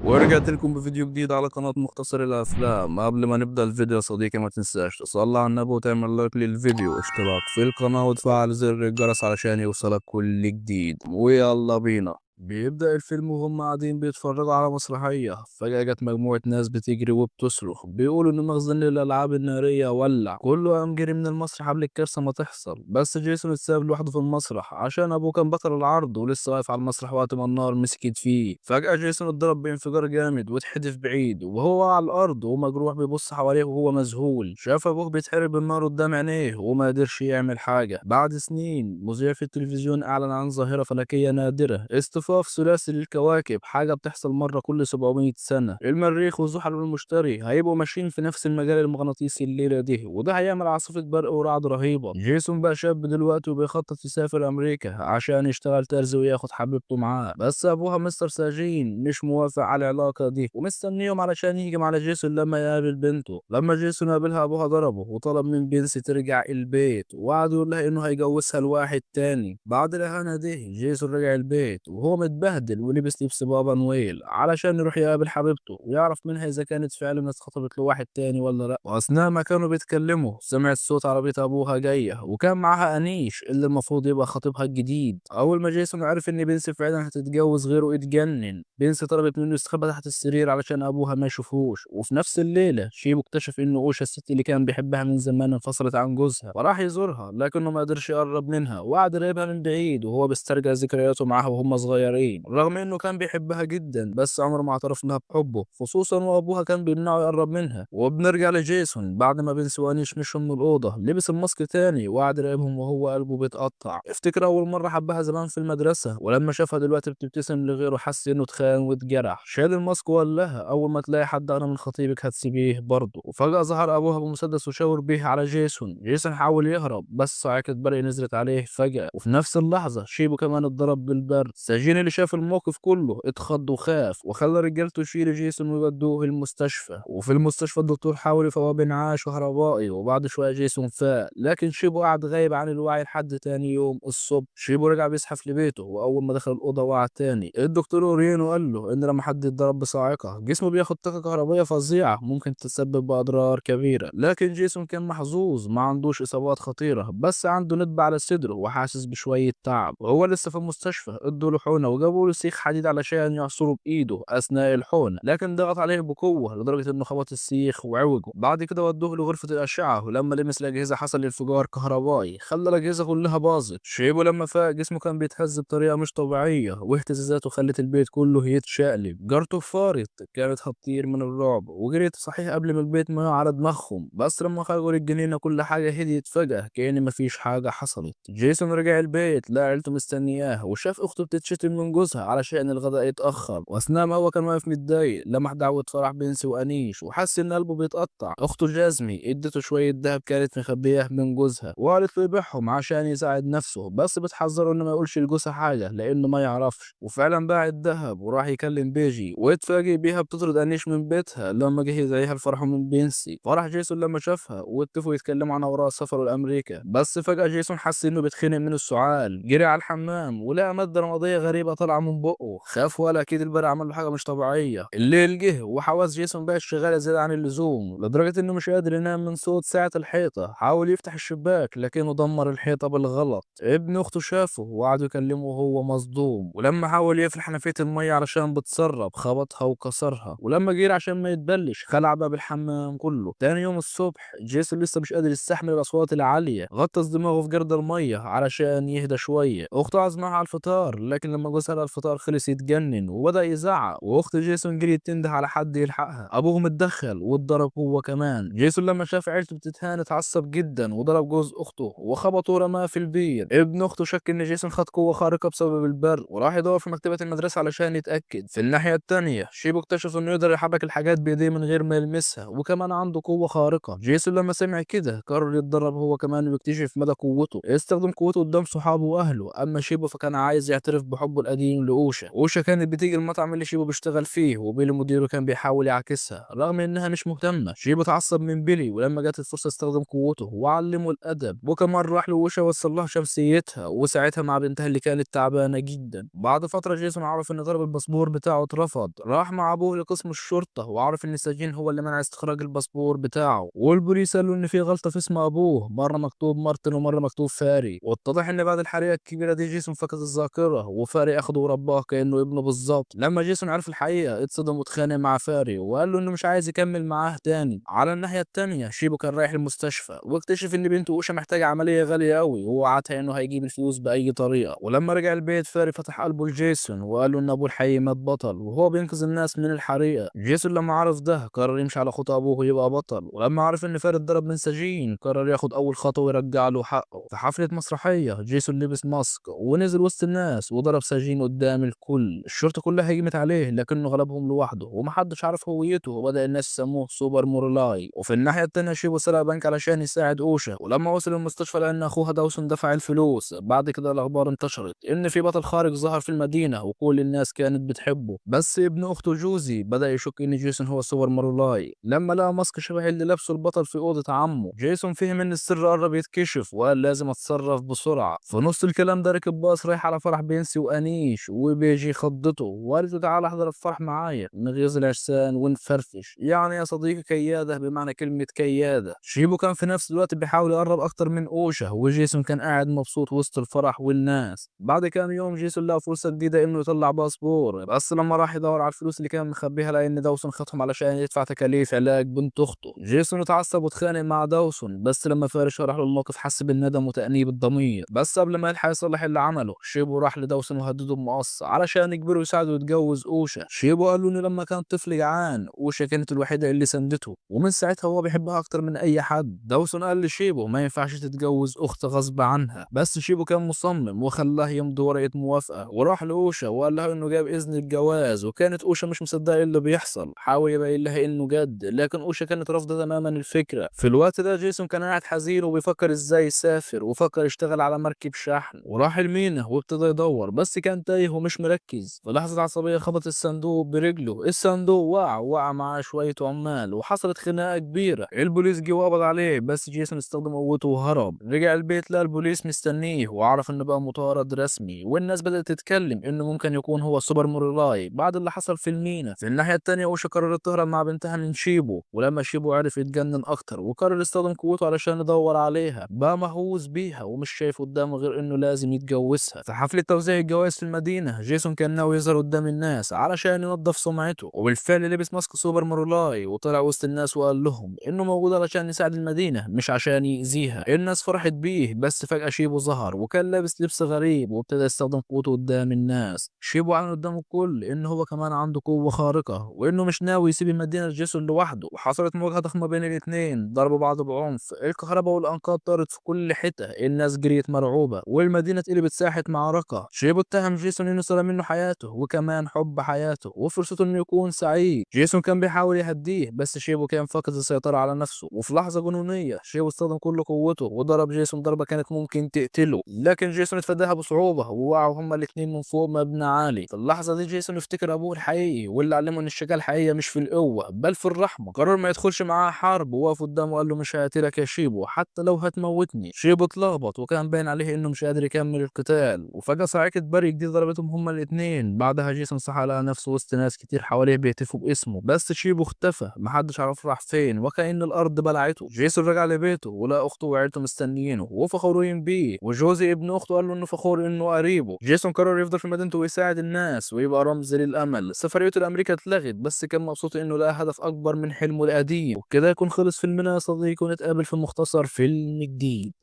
ورجعت لكم بفيديو جديد على قناة مختصر الأفلام. قبل ما نبدأ الفيديو يا صديقي ما تنساش تصلي على النبي وتعمل لايك للفيديو واشتراك في القناة وتفعل زر الجرس علشان يوصلك كل جديد. ويلا بينا. بيبدأ الفيلم وهم قاعدين بيتفرجوا على مسرحية. فجأة جت مجموعة ناس بتجري وبتصرخ، بيقولوا إن مخزن الألعاب النارية ولع. كله قام جري من المسرح قبل الكارثة ما تحصل، بس جيسون اتساب لوحده في المسرح عشان أبوه كان بطل العرض ولسه واقف على المسرح وقت ما النار مسكت فيه. فجأة جيسون اتضرب بانفجار جامد واتحدف بعيد، وهو على الأرض ومجروح بيبص حواليه وهو مذهول. شاف أبوه بيتحرق بالنار قدام عينيه وما قدرش يعمل حاجة. بعد سنين مذيع في التلفزيون أعلن عن ظاهرة فلكية نادرة، اصطفاف ثلاثي للكواكب، حاجة بتحصل مرة كل 700 سنة. المريخ وزحل والمشتري هيبقوا ماشيين في نفس المجال المغناطيسي الليلة دي، وده هيعمل عاصفة برق ورعد رهيبة. جيسون بقى شاب دلوقتي وبيخطط يسافر أمريكا عشان يشتغل ترزي وياخد حبيبته معاه، بس أبوها مستر ساجين مش موافق على العلاقة دي ومستنيهم علشان يهجم على جيسون لما يقابل بنته. لما جيسون قابلها أبوها ضربه وطلب من بنسي ترجع البيت، وقعد يقول لها إنه هيجوزها لواحد تاني. بعد الإهانة دي جيسون رجع البيت وهو متبهدل ولبس لبس بابا نويل علشان يروح يقابل حبيبته ويعرف منها إذا كانت فعلا اتخطبت لواحد تاني ولا لأ. وأثناء ما كانوا بيتكلموا سمعت صوت عربية أبوها جاية، وكان معاها أنيش اللي المفروض يبقى خطيبها الجديد. أول ما جيسون عرف إن بنسي فعلا هتتجوز غيره اتجنن. بنسي طلبت منه يستخبى تحت السرير علشان أبوها ما يشوفوش. وفي نفس الليلة شيبو اكتشف إن أوشا الست اللي كان بيحبها من زمان انفصلت عن جوزها، وراح يزورها لكنه ما قدرش يقرب منها، وقعد يراقبها من بعيد وهو بيسترجع ذكرياته معاها وهم صغيرين. رغم انه كان بيحبها جدا بس عمره ما اعترف لها بحبه، خصوصا وابوها كان بيمنعه يقرب منها. وبنرجع لجيسون بعد ما بنسي وانيش مشوا من الاوضه، لبس الماسك تاني وقعد يراقبهم وهو قلبه بيتقطع. افتكر اول مره حبها زمان في المدرسه، ولما شافها دلوقتي بتبتسم لغيره حس انه اتخان واتجرح. شال الماسك وقال لها اول ما تلاقي حد انا من خطيبك هتسيبيه برضه. وفجاه ظهر ابوها بمسدس وشاور بيه على جيسون. جيسون حاول يهرب بس صاعقه برق نزلت عليه فجاه، وفي نفس اللحظه شيبو كمان اتضرب بالبرد. ساجين اللي شاف الموقف كله اتخض وخاف وخلى رجالته يشيلوا جيسون ويودوه المستشفى. وفي المستشفى الدكتور حاول يفوقه بانعاش كهربائي، وبعد شويه جيسون فاق، لكن شيبو قعد غايب عن الوعي لحد تاني يوم الصبح. شيبو رجع بيزحف لبيته، واول ما دخل الاوضه وقع تاني. الدكتور اورينو قال له ان لما حد يتضرب بصاعقه جسمه بياخد طاقه كهربائيه فظيعه ممكن تسبب باضرار كبيره، لكن جيسون كان محظوظ ما عندوش اصابات خطيره، بس عنده ندبه على صدره وحاسس بشويه تعب. وهو لسه في المستشفى ادوا له حقنه وجابوا له سيخ حديد علشان يعصره بايده اثناء الحقنه، لكن ضغط عليه بقوه لدرجه انه خبط السيخ وعوجه. بعد كده ودوه لغرفه الاشعه، ولما لمس الاجهزه حصل انفجار كهربائي خلى الاجهزه كلها باظت. شيبو لما فاق جسمه كان بيتهز بطريقه مش طبيعيه، واهتزازاته خلت البيت كله يتشقلب. جارته فارت كانت هتطير من الرعب وجريت صحيح قبل ما البيت ما يقع على دماغهم، بس لما خرجوا للجنينه كل حاجه هديت فجاه كأن مفيش حاجه حصلت. جيسون رجع البيت لقى عيلته مستنياه، وشاف اخته بتتشتم من جوزها علشان الغداء اتأخر. واثناء ما هو كان واقف متضايق لمح دعوة فرح بنسي وانيش وحس ان قلبه بيتقطع. اخته جازمي اديته شوية دهب كانت مخبياه من جوزها وقالت له يبيعهم عشان يساعد نفسه، بس بتحذره انه ما يقولش لجوزها حاجة لانه ما يعرفش. وفعلا باع الذهب وراح يكلم بيجي، واتفاجئ بيها بتطرد انيش من بيتها لما جه يدعيها لفرحه من بنسي. فرح جيسون لما شافها واتفقوا يتكلموا عن اوراق سفره لامريكا، بس فجأة جيسون حس انه بيتخنق من السعال، جري على الحمام ولقى مادة رمادية غريبة طالعة من بقه، خاف ولا اكيد البرق عمل له حاجة مش طبيعية. الليل جه وحواس جيسون بقت شغالة زيادة عن اللزوم لدرجة انه مش قادر ينام من صوت ساعة الحيطة. حاول يفتح الشباك لكنه دمر الحيطة بالغلط. ابن اخته شافه وقعدوا يكلمه وهو مصدوم، ولما حاول يقفل حنفية المية علشان بتسرب خبطها وكسرها، ولما جري عشان ما يتبلش خلع باب الحمام كله. تاني يوم الصبح جيسون لسه مش قادر يستحمل الاصوات العالية، غطس دماغه في جرد المية علشان يهدى شوية. اخته عزمها على الفطار، لكن لما جوزها لقى الفطار خلص يتجنن وبدأ يزعق، واخت جيسون جريت تنده على حد يلحقها. ابوهم اتدخل واتضرب هو كمان. جيسون لما شاف عيلته بتتهان اتعصب جدا وضرب جوز اخته وخبطه ورماه في البير. ابن اخته شك ان جيسون خد قوة خارقة بسبب البرق، وراح يدور في مكتبة المدرسة علشان يتأكد. في الناحية التانية شيبو اكتشف انه يقدر يحرك الحاجات بايديه من غير ما يلمسها، وكمان عنده قوة خارقة. جيسون لما سمع كده قرر يتدرب هو كمان ويكتشف مدى قوته، استخدم قوته قدام صحابه واهله. اما شيبو فكان عايز يعترف بحبه حبه القديم لأوشا. أوشا كانت بتيجي المطعم اللي شيبو بيشتغل فيه، وبيلي مديره كان بيحاول يعاكسها رغم انها مش مهتمة. شيبو اتعصب من بيلي، ولما جت الفرصة استخدم قوته وعلمه الأدب، وكمان راح لأوشا وصل لها شمسيتها وساعتها مع بنتها اللي كانت تعبانة جدا. بعد فترة جيسون عرف ان طلب الباسبور بتاعه اترفض، راح مع ابوه لقسم الشرطة وعرف ان السجين هو اللي منع استخراج الباسبور بتاعه، والبوليس قالوا ان في غلطة في اسم ابوه، مرة مكتوب مارتن ومرة مكتوب فاري. واتضح ان بعد الحريقة الكبيرة دي جيسون فقد الذاكرة، وفاري اخده ورباه كأنه ابنه بالظبط. لما جيسون عرف الحقيقة اتصدم واتخانق مع فاري وقال له انه مش عايز يكمل معاه تاني. على الناحية التانية شيبو كان رايح المستشفى واكتشف ان بنته اوشا محتاجة عملية غالية قوي، ووعدها انه هيجيب الفلوس بأي طريقة. ولما رجع البيت فاري فتح قلبه لجيسون وقال له ان ابوه الحقيقي مات بطل وهو بينقذ الناس من الحريقة. جيسون لما عرف ده قرر يمشي على خطى ابوه ويبقى بطل، ولما عرف ان فاري اتضرب من سجين قرر ياخد اول خطوة ويرجع له حقه. في حفلة مسرحية جيسون لبس mask ونزل وسط الناس وضرب سجين قدام الكل. الشرطة كلها هجمت عليه لكنه غلبهم لوحده ومحدش عرف هويته، وبدأ الناس يسموه سوبر مورولاي. وفي الناحية التانية شيبو سرق بنك علشان يساعد أوشا، ولما وصل المستشفى لقى إن أخوها داوسون دفع الفلوس. بعد كده الأخبار انتشرت إن في بطل خارق ظهر في المدينة وكل الناس كانت بتحبه، بس ابن أخته جوزي بدأ يشك إن جيسون هو سوبر مورولاي لما لقى mask شبه اللي لابسه البطل في أوضة عمه. جيسون فهم إن السر قرب يتكشف وقال لازم أتصرف بسرعة. في نص الكلام ده ركب باص رايح على فرح بينسي وأنيش، وبيجي خضته وقالت له تعالى احضر الفرح معايا نغيظ العرسان ونفرفش. يعني يا صديقي كيادة بمعنى كلمة كيادة. شيبو كان في نفس الوقت بيحاول يقرب أكتر من أوشا، وجيسون كان قاعد مبسوط وسط الفرح والناس. بعد كام يوم جيسون لقى فرصة جديدة إنه يطلع باسبور، بس لما راح يدور على الفلوس اللي كان مخبيها لقى إن داوسون خدهم علشان يدفع تكاليف علاج بنت أخته. جيسون اتعصب واتخانق مع داوسون، بس لما فاري شرح له الموقف حس بالندم وتأنيب الضمير. بس قبل ما يلحق يصلح اللي عمله شيبو راح لداوسون وهدده بمقص علشان يجبره يساعده يتجوز أوشا. شيبو قال له إنه لما كان طفل جعان أوشا كانت الوحيدة اللي سندته، ومن ساعتها هو بيحبها أكتر من أي حد. داوسون قال لشيبو ما ينفعش تتجوز أخت غصب عنها، بس شيبو كان مصمم وخلاه يمضي ورقة موافقة، وراح لأوشا وقال لها إنه جاب إذن الجواز، وكانت أوشا مش مصدقة اللي بيحصل. حاول يبين لها إنه جد، لكن أوشا كانت رافضة تماما الفكرة. في الوقت ده جيسون كان قاعد حزين وبيفكر إزاي يسافر، وفكر يشتغل على مركب شحن، وراح المينا وابتدى يدور، بس كان تايه ومش مركز. في لحظة عصبية خبط الصندوق برجله، الصندوق وقع وقع معاه شوية عمال وحصلت خناقة كبيرة. البوليس جه وقبض عليه، بس جيسون استخدم قوته وهرب. رجع البيت لقى البوليس مستنيه وعرف انه بقى مطارد رسمي، والناس بدأت تتكلم انه ممكن يكون هو سوبر مورولاي بعد اللي حصل في المينا. في الناحية التانية أوشا قررت تهرب مع بنتها من شيبو، ولما شيبو عرف يتجنن اكتر وقرر يستخدم قوته علشان يدور عليها. بقى مهووس بيها ومش شايف قدامه غير انه لازم يتجوزها. في حفلة توزيع الجوائز في المدينة جيسون كان ناوي يظهر قدام الناس علشان ينظف سمعته، وبالفعل لبس mask سوبر مورولاي وطلع وسط الناس وقال لهم انه موجود علشان يساعد المدينة مش عشان يأذيها. الناس فرحت بيه، بس فجأة شيبو ظهر وكان لابس لبس غريب وابتدى يستخدم قوته قدام الناس. شيبو أعلن قدام الكل إن هو كمان عنده قوة خارقة وإنه مش ناوي يسيب المدينة لجيسون لوحده. وحصلت مواجهة ضخمة بين الاتنين، ضربوا بعض بعنف، الكهرباء والأنقاض طارت في كل حتة، الناس جريت مرعوبة والمدينة اتقلبت ساحة معركة. شيبو اتهم جيسون إنه سرق منه حياته وكمان حب حياته وفرصته إنه يكون سعيد. جيسون كان بيحاول يهديه، بس شيبو كان فاقد السيطرة على نفسه، وفي لحظة جنونية شيبو استخدم كل قوته وضرب جيسون ضربة كانت ممكن تقتله، لكن جيسون اتفاداها بصعوبة ووقعوا هما الاتنين من فوق مبنى عالي. في اللحظة دي جيسون افتكر أبوه الحقيقي واللي علمه إن الشجاعة الحقيقية مش في القوة بل في الرحمة. قرر ما يدخلش معاه حرب ووقف قدامه وقال له مش هقتلك يا شيبو حتى لو هتموتني. شيبو اتلخبط وكان باين عليه إنه مش قادر يكمل القتال، وفجأة صاعقة برق جديدة ضربتهم هما الاتنين. بعدها جيسون صحى لقى نفسه وسط ناس كتير حواليه بيهتفوا باسمه، بس شيبو اختفى محدش عرف راح فين وكأن الأرض بلعته. جيسون رجع لبيته ولقى أخته وعيلته مستنيينه وفخورين بيه، وجوزي ابن أخته قال له إنه فخور إنه قريبه. جيسون قرر يفضل في مدينته ويساعد الناس ويبقى رمز للأمل. سفريته لأمريكا اتلغت، بس كان مبسوط إنه لقى هدف أكبر من حلمه القديم. وبكده يكون خلص فيلمنا يا صديقي، ونتقابل في مختصر فيلم جديد.